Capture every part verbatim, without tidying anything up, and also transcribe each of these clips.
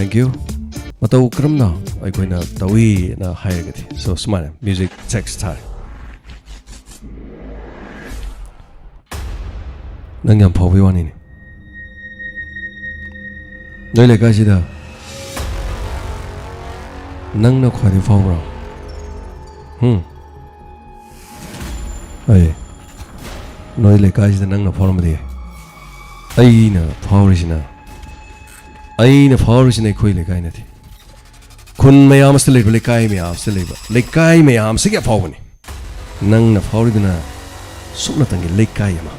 Thank you. ꯃꯇꯧ ꯀꯔꯝꯅ ꯑꯩꯈꯣꯏꯅ ꯇꯧꯏꯅ ꯍꯥꯏꯔꯒꯗꯤ, so ꯁꯨꯃꯥꯏꯅ ꯃ꯭ꯌꯨꯖꯤꯛ ꯆꯦꯛꯁ ꯊꯥꯔꯦ꯫ ꯅꯪ ꯌꯥꯝ ꯐꯥꯎꯕꯩ ꯋꯥꯅꯤꯅꯦ꯫ ꯅꯣꯏ ꯂꯩꯀꯥꯏꯁꯤꯗ ꯅꯪꯅ ꯈ꯭ꯋꯥꯏꯗꯒꯤ ꯐꯥꯎꯕ꯭ꯔꯣ? ꯍꯨꯝ? ꯑꯩ, ꯅꯣꯏ ꯂꯩꯀꯥꯏꯁꯤꯗ ꯅꯪꯅ ꯐꯥꯎꯔꯝꯕꯗꯤ ꯌꯥꯏ꯫ ꯑꯩꯅ ꯐꯥꯎꯔꯤꯁꯤꯅ, ꯑꯩꯅ ꯐꯥꯎꯔꯤꯁꯤꯅ ꯑꯩꯈꯣꯏ ꯂꯩꯀꯥꯏ ꯅꯠꯇꯦ꯫ ꯈꯨꯟ ꯃꯌꯥꯝ ꯑꯁꯤꯗ ꯂꯩꯕ, ꯂꯩꯀꯥꯏ ꯃꯌꯥꯝ ꯑꯁꯤꯗ ꯂꯩꯕ, ꯂꯩꯀꯥꯏ ꯃꯌꯥꯝꯁꯤꯒꯤ ꯑꯐꯥꯎꯕꯅꯤ꯫ ꯅꯪꯅ ꯐꯥꯎꯔꯤꯗꯨꯅ ꯁꯨꯞꯅꯇꯪꯒꯤ ꯂꯩꯀꯥꯏ ꯑꯃ,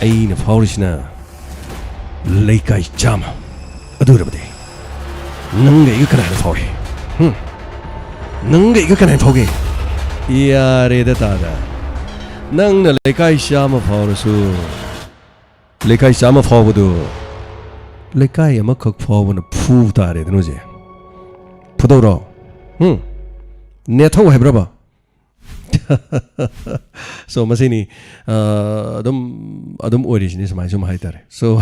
ꯑꯩꯅ ꯐꯥꯎꯔꯤꯁꯤꯅ ꯂꯩꯀꯥꯏ ꯆꯥꯝꯃ꯫ ꯑꯗꯨ ꯑꯣꯏꯔꯕꯗꯤ ꯅꯪꯒ ꯑꯩꯒ ꯀꯅꯥꯅ ꯐꯥꯎꯏ? ꯍꯨꯝ? ꯅꯪꯒ ꯑꯩꯒ ꯀꯅꯥꯅ ꯐꯥꯎꯒꯦ? ꯌꯥꯔꯦꯗ ꯇꯥꯗ, ꯅꯪꯅ ꯂꯩꯀꯥꯏ ꯆꯥꯝꯃ ꯐꯥꯎꯔꯁꯨ, ꯂꯩꯀꯥꯏ ꯆꯥꯝꯃ ꯐꯥꯎꯕꯗꯨ ꯂꯩꯀꯥꯏ ꯑꯃꯈꯛ ꯐꯥꯎꯕꯅ ꯐꯨ ꯇꯥꯔꯦꯗꯅ ꯍꯧꯖꯤꯛ꯫ ꯐꯨꯗꯧꯔꯣ? ꯍꯨꯝ? ꯅꯦꯠꯊꯧ ꯍꯥꯏꯕ꯭ꯔꯕ? So, ꯃꯁꯤꯅꯤ꯫ ꯑ, ꯑꯗꯨꯝ, ꯑꯗꯨꯝ ꯑꯣꯏꯔꯤꯁꯤꯅꯤ, ꯁꯨꯃꯥꯏ ꯁꯨꯝ ꯍꯥꯏꯇꯥꯔꯦ꯫ So,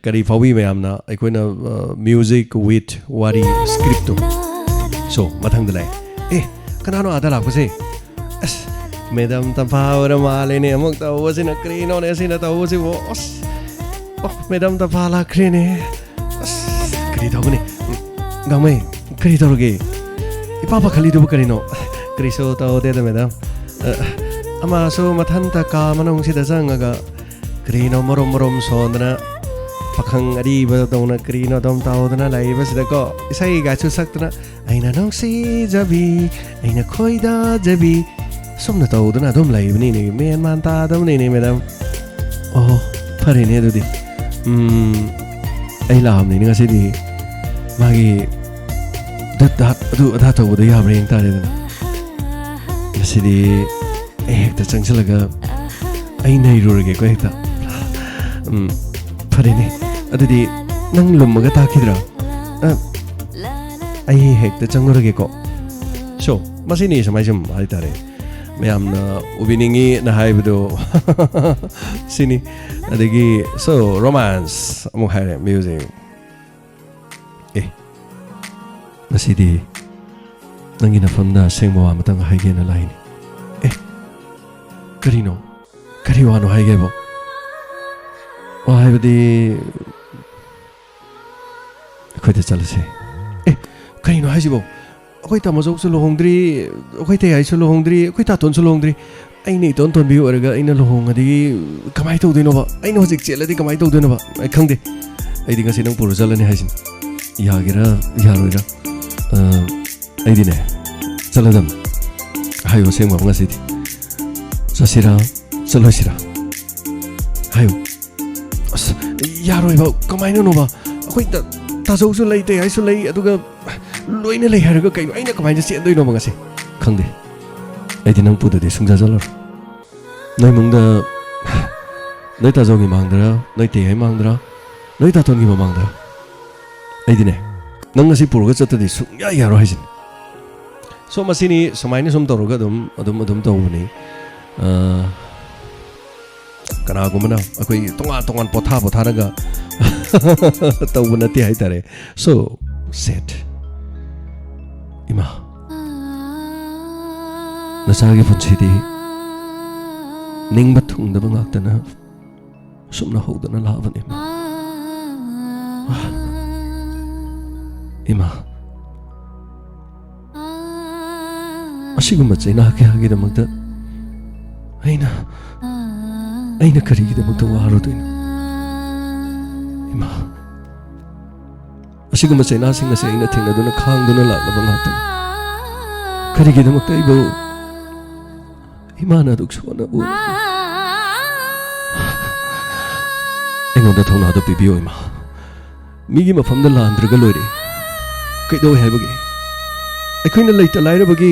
ꯀꯔꯤ ꯐꯥꯎꯕꯤ ꯃꯌꯥꯝꯅ ꯑꯩꯈꯣꯏꯅ, ꯑ, music with ꯋꯥꯔꯤ script ꯇꯣ? So, ꯃꯊꯪꯗ ꯂꯥꯛꯑꯦ꯫ ꯑꯦ, ꯀꯅꯥꯅꯣ ꯑꯥꯗ ꯂꯥꯛꯄꯁꯦ? ꯑꯁ, ꯃꯦꯗꯥꯝ ꯇꯝꯐꯥ ꯑꯣꯏꯔ ꯃꯥꯜꯂꯦꯅꯦ ꯑꯃꯨꯛ ꯇꯧꯕꯁꯤꯅ꯫ ꯀꯔꯤꯅꯣꯅꯦ ꯁꯤꯅ ꯇꯧꯕꯁꯤꯕꯣ? ꯑꯁ, ꯑꯣ, ꯃꯦꯗꯥꯝ ꯇꯝꯐꯥ ꯂꯥꯛꯈ꯭ꯔꯦꯅꯦ꯫ ꯑꯁ, ꯀꯔꯤ ꯇꯧꯒꯅꯤ? ꯒꯥꯡꯃꯩ, ꯀꯔꯤ ꯇꯧꯔꯒꯦ? ꯏꯄꯥ ꯄꯥꯈꯠꯂꯤꯗꯨꯕꯨ ꯀꯔꯤꯅꯣ? ꯀꯔꯤꯁꯨ ꯇꯧꯗꯦꯗ, ꯃꯦꯗꯥꯝ꯫ ꯑ, ꯑꯃꯁꯨ ꯃꯊꯟꯇ ꯀꯥ ꯃꯅꯨꯡꯁꯤꯗ ꯆꯪꯉꯒ ꯀꯔꯤꯅꯣ ꯃꯔꯨꯝ ꯃꯔꯨꯝ ꯁꯣꯟꯗꯅ, ꯄꯥꯈꯪ ꯑꯔꯤꯕꯗꯧꯅ ꯀꯔꯤꯅꯣ ꯑꯗꯨꯝ ꯇꯧꯗꯅ ꯂꯩꯕꯁꯤꯗꯀꯣ, ꯏꯁꯩꯒꯁꯨ ꯁꯛꯇꯅ, "ꯑꯩꯅ ꯅꯨꯡꯁꯤꯖꯕꯤ, ꯑꯩꯅ ꯈꯣꯏꯗꯥꯖꯕꯤ", ꯁꯨꯝꯅ ꯇꯧꯗꯅ ꯑꯗꯨꯝ ꯂꯩꯕꯅꯤꯅꯦ, ꯃꯦꯟ ꯃꯥꯟ ꯇꯥꯗꯕꯅꯤꯅꯦ, ꯃꯦꯗꯥꯝ꯫ ꯑꯣ, ꯐꯔꯦꯅꯦ ꯑꯗꯨꯗꯤ꯫ ꯎꯝ, ꯑꯩ ꯂꯥꯛꯑꯕꯅꯤꯅ ꯉꯁꯤꯗꯤ ꯃꯥꯒꯤ ꯗꯠ ꯗꯥꯠ ꯑꯗꯨ ꯑꯗꯥ ꯇꯧꯕꯗꯣ ꯌꯥꯕ꯭ꯔꯥ ꯌꯦꯡ ꯇꯥꯔꯦꯗꯅ꯫ ꯉꯁꯤꯗꯤ ꯑꯩ ꯍꯦꯛꯇ ꯆꯪꯁꯤꯜꯂꯒ ꯑꯩ ꯅꯩꯔꯨꯔꯒꯦꯀꯣ ꯍꯦꯛꯇ꯫ ꯎꯝ, ꯐꯔꯦꯅꯦ꯫ ꯑꯗꯨꯗꯤ ꯅꯪ ꯂꯨꯝꯃꯒ ꯇꯥꯈꯤꯗ꯭ꯔꯥ? ꯑ, ꯑꯩ ꯍꯦꯛꯇ ꯆꯪꯉꯨꯔꯒꯦꯀꯣ꯫ So, ꯃꯁꯤꯅꯤ ꯁꯨꯃꯥꯏ ꯁꯨꯝ ꯍꯥꯏꯇꯥꯔꯦ꯫ ꯃꯌꯥꯝꯅ ꯎꯕꯤꯅꯤꯡꯉꯤꯅ ꯍꯥꯏꯕꯗꯣ ꯁꯤꯅꯤ꯫ ꯑꯗꯒꯤ, so, romance ꯑꯃꯨꯛ ꯍꯥꯏꯔꯦ, music꯫ ꯉꯁꯤꯗꯤ ꯅꯪꯒꯤ ꯅꯐꯝꯗ ꯑꯁꯦꯡꯕ ꯋꯥ ꯑꯃꯇꯪ ꯍꯥꯏꯒꯦꯅ ꯂꯥꯛꯏꯅꯤ꯫ ꯑꯦ, ꯀꯔꯤꯅꯣ? ꯀꯔꯤ ꯋꯥꯅꯣ ꯍꯥꯏꯒꯦꯕꯣ? ꯋꯥ ꯍꯥꯏꯕꯗꯤ, ꯑꯩꯈꯣꯏꯗ ꯆꯠꯂꯁꯦ꯫ ꯑꯦ, ꯀꯔꯤꯅꯣ ꯍꯥꯏꯁꯤꯕꯣ? ꯑꯩꯈꯣꯏ ꯇꯥꯃꯣꯆꯧꯁꯨ ꯂꯨꯍꯣꯡꯗ꯭ꯔꯤ, ꯑꯩꯈꯣꯏ ꯇꯌꯥꯏꯁꯨ ꯂꯨꯍꯣꯡꯗ꯭ꯔꯤ, ꯑꯩꯈꯣꯏ ꯇꯥꯇꯣꯟꯁꯨ ꯂꯨꯍꯣꯡꯗ꯭ꯔꯤ꯫ ꯑꯩꯅ ꯏꯇꯣꯟ ꯇꯣꯟꯕꯤ ꯑꯣꯏꯔꯒ ꯑꯩꯅ ꯂꯨꯍꯣꯡꯉꯗꯤ ꯀꯃꯥꯏꯅ ꯇꯧꯗꯣꯏꯅꯣꯕ? ꯑꯩꯅ ꯍꯧꯖꯤꯛ ꯆꯦꯜꯂꯗꯤ ꯀꯃꯥꯏꯅ ꯇꯧꯗꯣꯏꯅꯣꯕ? ꯑꯩ ꯈꯪꯗꯦ꯫ ꯑꯩꯗꯤ ꯉꯁꯤ ꯅꯪ ꯄꯨꯔ ꯆꯠꯂꯅꯤ ꯍꯥꯏꯁꯤꯅꯤ꯫ ꯌꯥꯒꯦꯔꯥ ꯌꯥꯔꯣꯏꯔꯥ? ꯑ, ꯑꯩꯗꯤꯅꯦ, ꯆꯠꯂꯗꯝ꯫ ꯍꯥꯏꯌꯨ ꯑꯁꯦꯡꯕ ꯑꯃ ꯉꯁꯤꯗꯤ꯫ ꯆꯠꯁꯤꯔꯥ, ꯆꯠꯂꯣꯏꯁꯤꯔꯥ? ꯍꯥꯏꯌꯨ꯫ ꯑꯁ, ꯌꯥꯔꯣꯏꯕ꯫ ꯀꯃꯥꯏꯅꯅꯣꯕ? ꯑꯩꯈꯣꯏ ꯇ-, ꯇꯥꯖꯧꯁꯨ ꯂꯩ, ꯇꯌꯥꯏꯁꯨ ꯂꯩ, ꯑꯗꯨꯒ ꯂꯣꯏꯅ ꯂꯩ ꯍꯥꯏꯔꯒ ꯀꯩꯅꯣ? ꯑꯩꯅ ꯀꯃꯥꯏꯅ ꯆꯦꯟꯗꯣꯏꯅꯣꯕ ꯉꯁꯤ? ꯈꯪꯗꯦ꯫ ꯑꯩꯗꯤ ꯅꯪ ꯄꯨꯗꯗꯤ ꯁꯨꯡꯆꯠ ꯆꯠꯂꯔꯣꯏ꯫ ꯅꯣꯏ ꯏꯃꯨꯡꯗ, ꯅꯣꯏ ꯇꯥꯖꯧꯒꯤ ꯃꯥꯡꯗꯔ, ꯅꯣꯏ ꯇꯌꯥꯏ ꯃꯥꯡꯗꯔ, ꯅꯣꯏ ꯇꯥꯇꯣꯟꯒꯤ ꯃꯃꯥꯡꯗꯔ? ꯑꯩꯗꯤꯅꯦ, ꯅꯪ ꯉꯁꯤ ꯄꯨꯔꯒ ꯆꯠꯇꯗꯤ ꯁꯨꯡꯌꯥ ꯌꯥꯔꯣꯏ ꯍꯥꯏꯁꯤꯅꯤ꯫ So, ꯃꯁꯤꯅꯤ, ꯁꯨꯃꯥꯏꯅ ꯁꯨꯝ ꯇꯧꯔꯒ ꯑꯗꯨꯝ, ꯑꯗꯨꯝ, ꯑꯗꯨꯝ ꯇꯧꯕꯅꯤ꯫ ꯑ, ꯀꯅꯥꯒꯨꯝꯕꯅ ꯑꯩꯈꯣꯏ ꯇꯣꯉꯥꯟ ꯇꯣꯉꯥꯟ ꯄꯣꯊꯥ ꯄꯣꯊꯥꯔꯒ ꯇꯧꯕ ꯅꯠꯇꯦ ꯍꯥꯏꯇꯥꯔꯦ꯫ So sad꯫ ꯏꯃꯥ, ꯅꯆꯥꯒꯤ ꯄꯨꯟꯁꯤꯗꯤ ꯅꯤꯡꯕ ꯊꯨꯡꯗꯕ ꯉꯥꯛꯇꯅ ꯁꯨꯝꯅ ꯍꯧꯗꯅ ꯂꯥꯛꯑꯕꯅꯤ, ꯏꯃꯥ꯫ ꯏꯃꯥ, ꯑꯁꯤꯒꯨꯝꯕ ꯆꯩꯅꯥ ꯀꯌꯥꯒꯤꯗꯃꯛꯇ ꯑꯩꯅ, ꯑꯩꯅ ꯀꯔꯤꯒꯤꯗꯃꯛꯇ ꯋꯥꯔꯨꯗꯣꯏꯅꯣ? ꯏꯃꯥ, ꯑꯁꯤꯒꯨꯝꯕ ꯆꯩꯅꯥꯁꯤꯡ ꯑꯁꯤ ꯑꯩꯅ ꯊꯦꯡꯅꯗꯨꯅ ꯈꯥꯡꯗꯨꯅ ꯂꯥꯛꯂꯕ ꯉꯥꯛꯇꯅꯤ꯫ ꯀꯔꯤꯒꯤꯗꯃꯛꯇ ꯑꯩꯕꯨ ꯏꯃꯥꯅ ꯑꯗꯨꯛ ꯁꯣꯟꯅ ꯎꯔꯕ? ꯑꯩꯉꯣꯟꯗ ꯊꯧꯅꯥꯗꯣ ꯄꯤꯕꯤꯌꯣ, ꯏꯃꯥ꯫ ꯃꯤꯒꯤ ꯃꯐꯝꯗ ꯂꯥꯟꯗ꯭ꯔꯒ ꯂꯣꯏꯔꯦ꯫ ꯀꯩꯗꯧꯋꯦ ꯍꯥꯏꯕꯒꯦ? ꯑꯩꯈꯣꯏꯅ ꯂꯩꯇ ꯂꯥꯏꯔꯕꯒꯤ,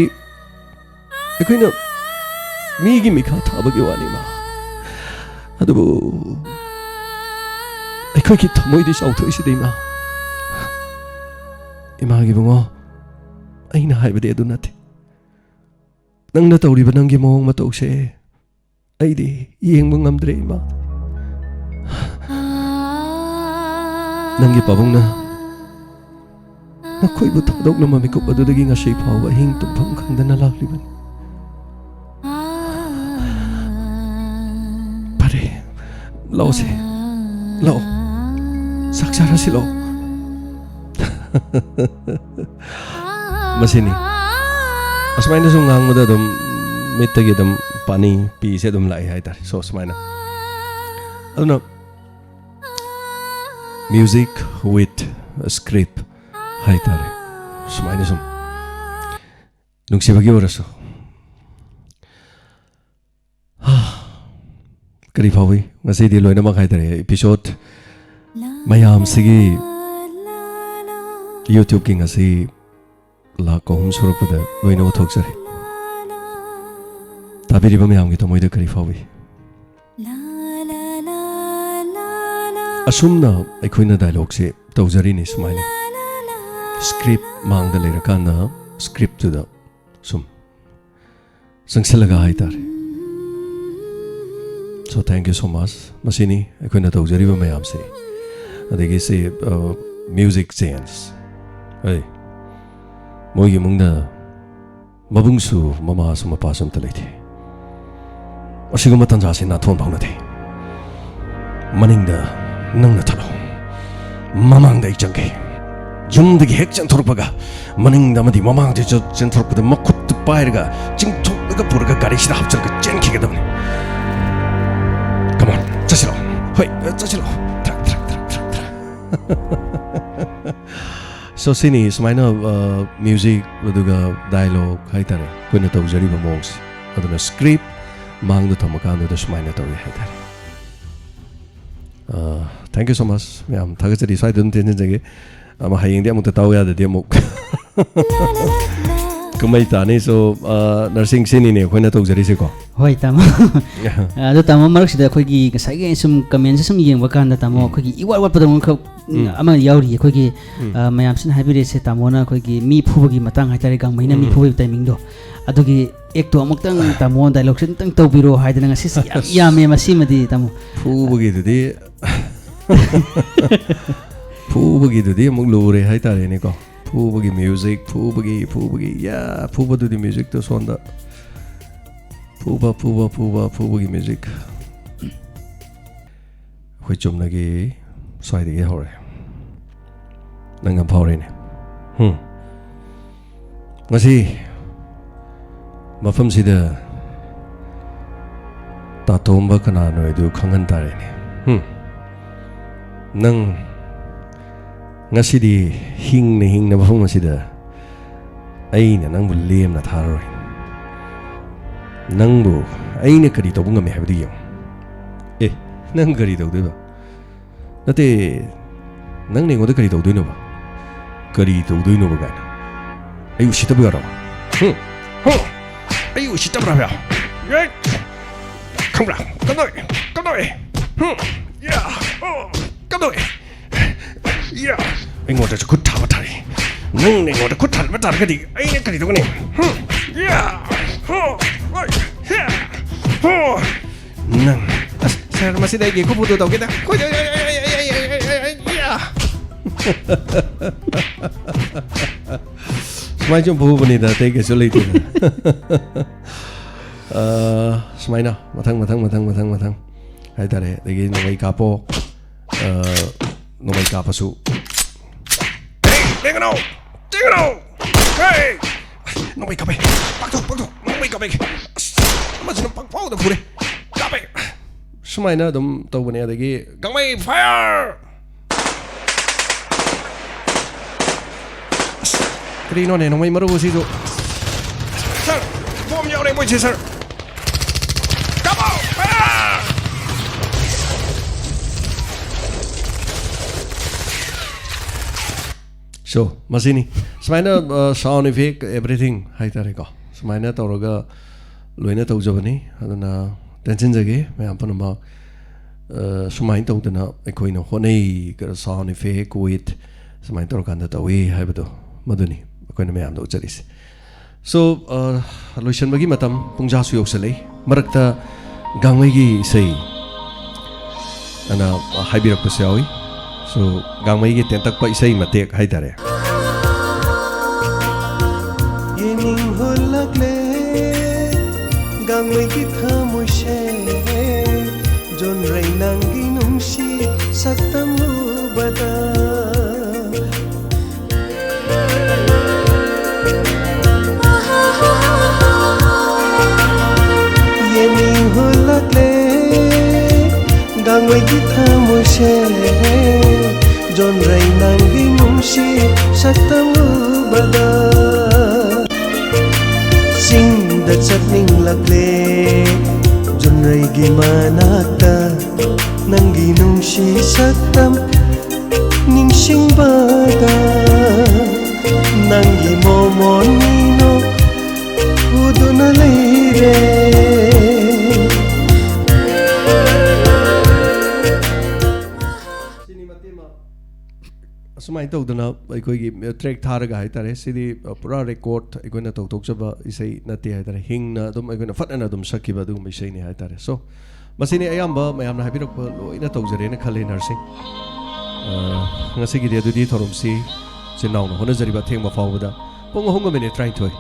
ꯑꯩꯈꯣꯏꯅ ꯃꯤꯒꯤ ꯃꯤꯈꯥ ꯊꯥꯕꯒꯤ ꯋꯥꯅꯤ, ꯏꯃꯥ꯫ ꯑꯗꯨꯕꯨ ꯑꯩꯈꯣꯏꯒꯤ ꯊꯃꯣꯏꯗꯤ ꯆꯥꯎꯊꯣꯛꯏꯁꯤꯗꯤ, ꯏꯃꯥ꯫ ꯏꯃꯥꯒꯤ ꯏꯕꯨꯡꯉꯣ, ꯑꯩꯅ ꯍꯥꯏꯕꯗꯤ ꯑꯗꯨ ꯅꯠꯇꯦ꯫ ꯅꯪꯅ ꯇꯧꯔꯤꯕ ꯅꯪꯒꯤ ꯃꯑꯣꯡ ꯃꯇꯧꯁꯦ ꯑꯩꯗꯤ ꯌꯦꯡꯕ ꯉꯝꯗ꯭ꯔꯦ, ꯏꯃꯥ꯫ ꯅꯪꯒꯤ ꯄꯥꯕꯨꯡꯅ ꯅꯈꯣꯏꯕꯨ ꯊꯥꯗꯣꯛꯂꯝꯕ ꯃꯤꯀꯨꯞ ꯑꯗꯨꯗꯒꯤ ꯉꯁꯤ ꯐꯥꯎꯕ ꯑꯍꯤꯡ ꯇꯨꯝꯐꯝ ꯈꯪꯗꯅ ꯂꯥꯛꯂꯤꯕꯅꯤ꯫ ꯐꯔꯦ, ꯂꯥꯛꯑꯣꯁꯦ, ꯂꯥꯛꯑꯣ, ꯆꯥꯛ ꯆꯥꯔꯁꯤ, ꯂꯥꯛꯑꯣ꯫ ꯃꯁꯤꯅꯤ꯫ ꯑꯁꯨꯃꯥꯏꯅ ꯁꯨꯝ ꯉꯥꯡꯕꯗ ꯑꯗꯨꯝ ꯃꯤꯠꯇꯒꯤ ꯑꯗꯨꯝ ꯄꯥꯅꯤ ꯄꯤꯁꯦ ꯑꯗꯨꯝ ꯂꯥꯛꯏ ꯍꯥꯏꯇꯥꯔꯦ꯫ So, ꯁꯨꯃꯥꯏꯅ꯫ ꯑꯗꯨꯅ music with script ꯍꯥꯏꯇꯥꯔꯦ꯫ ꯁꯨꯃꯥꯏꯅ ꯁꯨꯝ ꯅꯨꯡꯁꯤꯕꯒꯤ ꯑꯣꯏꯔꯁꯨ꯫ ꯀꯔꯤ ꯐꯥꯎꯏ? ꯉꯁꯤꯗꯤ ꯂꯣꯏꯅꯃꯛ ꯍꯥꯏꯇꯥꯔꯦ, episode ꯃꯌꯥꯝꯁꯤꯒꯤ YouTube-ꯀꯤ ꯉꯁꯤ ꯂꯥꯈ ꯑꯍꯨꯝ ꯁꯨꯔꯛꯄꯗ ꯂꯣꯏꯅꯃꯛ ꯊꯣꯛꯆꯔꯦ꯫ ꯇꯥꯕꯤꯔꯤꯕ ꯃꯌꯥꯝꯒꯤ ꯊꯃꯣꯏꯗ ꯀꯔꯤ ꯐꯥꯎꯏ? ꯑꯁꯨꯝꯅ ꯑꯩꯈꯣꯏꯅ dialogue-ꯁꯦ ꯇꯧꯖꯔꯤꯅꯤ ꯁꯨꯃꯥꯏꯅ꯫ Script ꯃꯥꯡꯗ ꯂꯩꯔꯀꯥꯟꯗ script-ꯇꯨꯗ ꯁꯨꯝ ꯆꯪꯁꯤꯜꯂꯒ ꯍꯥꯏꯇꯥꯔꯦ꯫ So, thank you so much꯫ ꯃꯁꯤꯅꯤ ꯑꯩꯈꯣꯏꯅ ꯇꯧꯖꯔꯤꯕ ꯃꯌꯥꯝꯁꯦ꯫ ꯑꯗꯒꯤ ꯁꯤ, ꯑ, music change꯫ ꯑꯩ, ꯃꯣꯏꯒꯤ ꯏꯃꯨꯡꯗ ꯃꯕꯨꯡꯁꯨ ꯃꯃꯥꯁꯨ ꯃꯄꯥꯁꯨ ꯑꯝꯇ ꯂꯩꯇꯦ꯫ ꯑꯁꯤꯒꯨꯝꯕ ꯇꯥꯟꯖꯥꯁꯤ ꯅꯥꯊꯣꯛ ꯐꯥꯎꯅꯗꯦ꯫ ꯃꯅꯤꯡꯗ ꯅꯪꯅ ꯊꯠꯂꯣ꯫ ꯃꯃꯥꯡꯗ ꯑꯩ ꯆꯪꯒꯦ꯫ ꯌꯨꯝꯗꯒꯤ ꯍꯦꯛ ꯆꯦꯟꯊꯣꯔꯛꯄꯒ ꯃꯅꯤꯡꯗ ꯑꯃꯗꯤ ꯃꯃꯥꯡꯗ ꯆꯦꯟ-, ꯆꯦꯟꯊꯣꯔꯛꯄꯗ ꯃꯈꯨꯠꯇ ꯄꯥꯏꯔꯒ ꯆꯤꯡꯊꯣꯛꯂꯒ ꯄꯨꯔꯒ ꯒꯥꯔꯤꯁꯤꯗ ꯍꯥꯞꯆꯤꯜꯂꯒ ꯆꯦꯟꯈꯤꯒꯗꯕꯅꯤ꯫ Come on, ꯆꯠꯁꯤꯔꯣ? ꯍꯣꯏ, ꯆꯠꯁꯤꯔꯣ? ꯊ꯭ꯔꯛ, ꯊ꯭ꯔꯛ, ꯊ꯭ꯔꯛ, ꯊ꯭ꯔꯛ, ꯊ꯭ꯔꯛ꯫ So, ꯁꯤꯅꯤ ꯁꯨꯃꯥꯏꯅ, ꯑ, music ꯑꯗꯨꯒ dialogue ꯍꯥꯏꯇꯥꯔꯦ, ꯑꯩꯈꯣꯏꯅ ꯇꯧꯖꯔꯤꯕ ꯃꯑꯣꯡꯁꯦ꯫ ꯑꯗꯨꯅ script ꯃꯥꯡꯗ ꯊꯝꯃꯀꯥꯟꯗꯨꯗ ꯁꯨꯃꯥꯏꯅ ꯇꯧꯋꯤ ꯍꯥꯏꯇꯥꯔꯦ꯫ ꯑ, thank you so much, ꯃꯌꯥꯝ ꯊꯥꯒꯠꯆꯔꯤ꯫ ꯁ꯭ꯋꯥꯏꯗ ꯑꯗꯨꯝ ꯇꯦꯟꯁꯤꯟꯖꯒꯦ꯫ ꯑꯃ ꯍꯌꯦꯡꯗꯤ ꯑꯃꯨꯛꯇ ꯇꯥꯎ ꯌꯥꯗꯗꯤ ꯑꯃꯨꯛ꯫ ꯀꯨꯝꯍꯩ ꯇꯥꯅꯤ꯫ So, ꯑ, nursing ꯁꯤꯅꯤꯅꯦ ꯑꯩꯈꯣꯏꯅ ꯇꯧꯖꯔꯤꯁꯦꯀꯣ꯫ ꯍꯣꯏ, ꯇꯥꯃꯣ꯫ ꯑꯗꯣ ꯇꯥꯃꯣ, ꯃꯔꯛꯁꯤꯗ ꯑꯩꯈꯣꯏꯒꯤ ꯉꯁꯥꯏꯒꯤ ꯁꯨꯝ comment-ꯁꯦ ꯁꯨꯝ ꯌꯦꯡꯕ ꯀꯥꯟꯗ, ꯇꯥꯃꯣ, ꯎꯝ꯫ ꯑꯩꯈꯣꯏꯒꯤ ꯏꯋꯥꯠ ꯋꯥꯠꯄꯗꯧꯅ ꯈꯛ ꯎꯝ꯫ ꯑꯃ ꯌꯥꯎꯔꯤ꯫ ꯑꯩꯈꯣꯏꯒꯤ, ꯎꯝ꯫ ꯑ, ꯃꯌꯥꯝꯁꯤꯅ ꯍꯥꯏꯕꯤꯔꯤꯁꯦ, ꯇꯥꯃꯣꯅ ꯑꯩꯈꯣꯏꯒꯤ ꯃꯤ ꯐꯨꯕꯒꯤ ꯃꯇꯥꯡ ꯍꯥꯏꯇꯥꯔꯦ, ꯒꯥꯡꯃꯩꯅ ꯃꯤ ꯎꯝ꯫ ꯐꯨꯕꯒꯤ timing-ꯗꯣ, ꯑꯗꯨꯒꯤ act-ꯇꯣ ꯑꯃꯨꯛꯇꯪ, ꯇꯥꯃꯣ, dialogue-ꯁꯦ ꯑꯃꯨꯛꯇꯪ ꯇꯧꯕꯤꯔꯣ ꯍꯥꯏꯗꯅ ꯉꯁꯤꯁꯦ ꯌꯥꯝ ꯑꯁ꯫ ꯌꯥꯝꯃꯦ꯫ ꯃꯁꯤꯃꯗꯤ, ꯇꯥꯃꯣ꯫ ꯐꯨꯕꯒꯤꯗꯨꯗꯤ, ꯐꯨꯕꯒꯤꯗꯨꯗꯤ ꯑꯃꯨꯛ ꯂꯨꯔꯦ ꯍꯥꯏꯇꯥꯔꯦꯅꯦꯀꯣ꯫ ꯐꯨꯕꯒꯤ ꯃ꯭ꯌꯨꯖꯤꯛ, ꯐꯨꯕꯒꯤ, ꯐꯨꯕꯒꯤ, ꯌꯥ, ꯐꯨꯕꯗꯨꯗꯤ ꯃ꯭ꯌꯨꯖꯤꯛꯇꯣ ꯁꯣꯝꯗ꯫ ꯐꯨꯕ, ꯐꯨꯕ, ꯐꯨꯕ, ꯐꯨꯕꯒꯤ ꯃ꯭ꯌꯨꯖꯤꯛ꯫ ꯑꯩꯈꯣꯏ ꯆꯨꯝꯅꯒꯤ ꯁ꯭ꯋꯥꯏꯗꯒꯤ ꯍꯧꯔꯦ꯫ ꯅꯪ ꯌꯥꯝ ꯐꯥꯎꯔꯦꯅꯦ꯫ ꯍꯨꯝ꯫ ꯉꯁꯤ ꯃꯐꯝꯁꯤꯗ ꯇꯥꯇꯣꯝꯕ ꯀꯅꯥꯅꯣ ꯍꯥꯏꯗꯨ ꯈꯪꯍꯟ ꯇꯥꯔꯦꯅꯦ꯫ ꯍꯨꯝ꯫ ꯅꯪ ꯉꯁꯤꯗꯤ ꯍꯤꯡꯅ ꯍꯤꯡꯅ ꯃꯐꯝ ꯑꯁꯤꯗ ꯑꯩꯅ ꯅꯪꯕꯨ ꯂꯦꯝꯅ ꯊꯥꯔꯔꯣꯏ꯫ ꯅꯪꯕꯨ ꯑꯩꯅ ꯀꯔꯤ ꯇꯧꯕ ꯉꯝꯃꯤ ꯍꯥꯏꯕꯗꯨ ꯌꯦꯡꯉꯨ꯫ ꯑꯦ, ꯅꯪ ꯀꯔꯤ ꯇꯧꯗꯣꯏꯕ? ꯅꯠꯇꯦ, ꯅꯪꯅ ꯑꯩꯉꯣꯟꯗ ꯀꯔꯤ ꯇꯧꯗꯣꯏꯅꯣꯕ? ꯀꯔꯤ ꯇꯧꯗꯣꯏꯅꯣꯕ ꯀꯥꯏꯅ? ꯑꯩ ꯎꯁꯤꯠꯇꯕ ꯌꯥꯔꯣ? ꯍꯨꯝ? ꯍꯨꯝ? ꯑꯩ ꯎꯁꯤꯠꯇꯕ꯭ꯔꯥ ꯍꯥꯏꯕ? ꯑꯦ! ꯈꯪꯕ꯭ꯔꯥ? ꯀꯝꯗꯧꯏ? ꯀꯝꯗꯧꯏ? ꯍꯨꯝ? ꯌꯥ! ꯑꯣ! ꯀꯝꯗꯧꯏ? ꯌꯥ! ꯑꯩꯉꯣꯟꯗꯁꯨ ꯈꯨꯠ ꯊꯥꯕ ꯊꯥꯔꯤ꯫ ꯅꯪꯅ ꯑꯩꯉꯣꯟꯗ ꯈꯨꯠ ꯊꯥꯔꯝꯕ ꯇꯥꯔꯒꯗꯤ ꯑꯩꯅ ꯀꯔꯤ ꯇꯧꯒꯅꯤ? ꯍꯨꯝ? ꯌꯥ! ꯍꯣ! ꯍꯣꯏ! ꯍꯦ! ꯍꯣ! ꯅꯪ, ꯑꯁ, ꯁꯥꯔ, ꯃꯁꯤꯗ ꯑꯩꯒꯤ ꯈꯨꯠ ꯐꯣꯇꯣ ꯇꯧꯒꯦꯗ꯫ ꯈꯣꯏ-, ꯑꯩ, ꯑꯩ, ꯑꯩ, ꯑꯩ, ꯑꯩ, ꯑꯩ, ꯑꯩ, ꯑꯩ, ꯑꯩ, ꯌꯥ! ꯁꯨꯃꯥꯏꯅ ꯁꯨꯝ ꯐꯨꯕꯅꯤꯗ, ꯑꯇꯩ ꯀꯩꯁꯨ ꯂꯩꯇꯦꯗ꯫ ꯑ, ꯁꯨꯃꯥꯏꯅ ꯃꯊꯪ, ꯃꯊꯪ, ꯃꯊꯪ, ꯃꯊꯪ, ꯃꯊꯪ ꯍꯥꯏꯇꯥꯔꯦ꯫ ꯑꯗꯒꯤ ꯅꯣꯡꯃꯩ ꯀꯥꯞꯄꯣ꯫ ꯑ, ꯅꯣꯡꯃꯩ ꯀꯥꯞꯄꯁꯨ꯫ ꯍꯦ, ꯂꯦꯡꯒꯅꯨ! ꯂꯦꯡꯒꯅꯨ! ꯍꯦ! ꯅꯣꯡꯃꯩ ꯀꯥꯞꯄꯦ꯫ ꯄꯥꯛꯊꯣꯛ, ꯄꯥꯛꯊꯣꯛ꯫ ꯅꯣꯡꯃꯩ ꯀꯥꯞꯄꯦ꯫ ꯑꯁ, ꯑꯃꯁꯤꯅ ꯄꯪꯐꯥꯎꯗ ꯐꯨꯔꯦ꯫ ꯀꯥꯞꯄꯦ꯫ ꯁꯨꯃꯥꯏꯅ ꯑꯗꯨꯝ ꯇꯧꯕꯅꯦ꯫ ꯑꯗꯒꯤ ꯒꯥꯡꯃꯩ, fire! ꯑꯁ, ꯀꯔꯤꯅꯣꯅꯦ, ꯅꯣꯡꯃꯩ ꯃꯔꯨ ꯑꯁꯤꯁꯨ? ꯁꯥꯔ, ꯕꯣꯝ ꯌꯥꯎꯔꯦ ꯃꯣꯏꯁꯦ, ꯁꯥꯔ꯫ ꯀꯥꯞꯄꯣ! ꯑꯥ! So, ꯃꯁꯤꯅꯤ꯫ ꯁꯨꯃꯥꯏꯅ, ꯑ, sound effect, everything ꯍꯥꯏꯇꯥꯔꯦꯀꯣ꯫ ꯁꯨꯃꯥꯏꯅ ꯇꯧꯔꯒ ꯂꯣꯏꯅ ꯇꯧꯖꯕꯅꯤ꯫ ꯑꯗꯨꯅ ꯇꯦꯟꯁꯤꯟꯖꯒꯦ ꯃꯌꯥꯝ ꯄꯨꯝꯅꯃꯛ꯫ ꯑ, ꯁꯨꯃꯥꯏꯅ ꯇꯧꯗꯅ ꯑꯩꯈꯣꯏꯅ ꯍꯣꯠꯅꯩ, sound effect with ꯁꯨꯃꯥꯏꯅ ꯇꯧꯔꯀꯥꯟꯗ ꯇꯧꯏ ꯍꯥꯏꯕꯗꯣ, ꯃꯗꯨꯅꯤ ꯑꯩꯈꯣꯏꯅ ꯃꯌꯥꯝꯗ ꯎꯠꯆꯔꯤꯁꯦ꯫ So, ꯑ, ꯂꯣꯏꯁꯤꯟꯕꯒꯤ ꯃꯇꯝ, ꯄꯨꯡꯖꯥꯁꯨ ꯌꯧꯁꯜꯂꯛꯏ꯫ ꯃꯔꯛꯇ ꯒꯥꯡꯃꯩꯒꯤ ꯏꯁꯩ ꯑꯅ ꯍꯥꯏꯕꯤꯔꯛꯄꯁꯨ ꯌꯥꯎꯏ꯫ So, ꯒꯥꯡꯃꯩꯒꯤ ꯇꯦꯟꯇꯛꯄ ꯏꯁꯩ ꯃꯇꯦꯛ ꯍꯥꯏꯇꯥꯔꯦ꯫ ꯑꯩꯒꯤ ꯊꯃꯣꯏꯁꯦ ꯖꯣꯟꯔꯩ ꯅꯪꯒꯤ ꯅꯨꯡꯁꯤ ꯁꯛꯇꯝ ꯎꯕꯗ ꯌꯦꯡꯅꯤꯡ ꯍꯨꯜꯂꯛꯂꯦ꯫ ꯒꯥꯡꯃꯩꯒꯤ ꯊꯃꯣꯏꯁꯦ ꯖꯣꯟꯔꯩ ꯅꯪꯒꯤ ꯅꯨꯡꯁꯤ ꯁꯛꯇꯝ ꯎꯕꯗ ꯆꯤꯡꯗ ꯆꯠꯅꯤꯡꯂꯛꯂꯦ꯫ ꯖꯣꯟꯔꯩꯒꯤ ꯃꯅꯥꯛꯇ ꯅꯪꯒꯤ ꯅꯨꯡꯁꯤ ꯁꯛꯇꯝ ꯅꯤꯡꯁꯤꯡꯕꯗ ꯅꯪꯒꯤ ꯃꯣꯃꯣꯟ ꯃꯤꯅꯣꯛ ꯎꯗꯨꯅ ꯂꯩꯔꯦ꯫ ꯁꯤꯅꯤ ꯃꯇꯦꯛ ꯑꯃ꯫ ꯑꯁꯨꯃꯥꯏꯅ ꯇꯧꯗꯅ ꯑꯩꯈꯣꯏꯒꯤ ꯇ꯭ꯔꯦꯛ ꯊꯥꯔꯒ ꯍꯥꯏꯇꯥꯔꯦ, ꯁꯤꯗꯤ ꯄꯨꯔꯥ ꯔꯦꯀꯣꯔꯠ ꯑꯩꯈꯣꯏꯅ ꯇꯧꯊꯣꯛꯆꯕ ꯏꯁꯩ ꯅꯠꯇꯦ ꯍꯥꯏꯇꯥꯔꯦ, ꯍꯤꯡꯅ ꯑꯗꯨꯝ ꯑꯩꯈꯣꯏꯅ ꯐꯠꯅꯅ ꯑꯗꯨꯝ ꯁꯛꯈꯤꯕ ꯑꯗꯨꯒꯨꯝꯕ ꯏꯁꯩꯅꯤ ꯍꯥꯏꯇꯥꯔꯦ꯫ ꯁꯣ ꯃꯁꯤꯅꯤ ꯑꯌꯥꯝꯕ ꯃꯌꯥꯝꯅ ꯍꯥꯏꯕꯤꯔꯛꯄ ꯂꯣꯏꯅ ꯇꯧꯖꯔꯦꯅ ꯈꯜꯂꯤ ꯅꯔꯁꯤꯡ꯫ ꯑ, ꯉꯁꯤꯒꯤꯗꯤ ꯑꯗꯨꯗꯤ ꯊꯧꯔꯝꯁꯤ ꯆꯤꯟ ꯅꯥꯎꯅ ꯍꯣꯠꯅꯖꯔꯤꯕ ꯑꯊꯦꯡꯕ ꯐꯥꯎꯕꯗ ꯄꯨꯡ ꯑꯍꯨꯝꯒ ꯃꯤꯅꯤꯠ ꯇꯔꯥꯅꯤꯊꯣꯏ꯫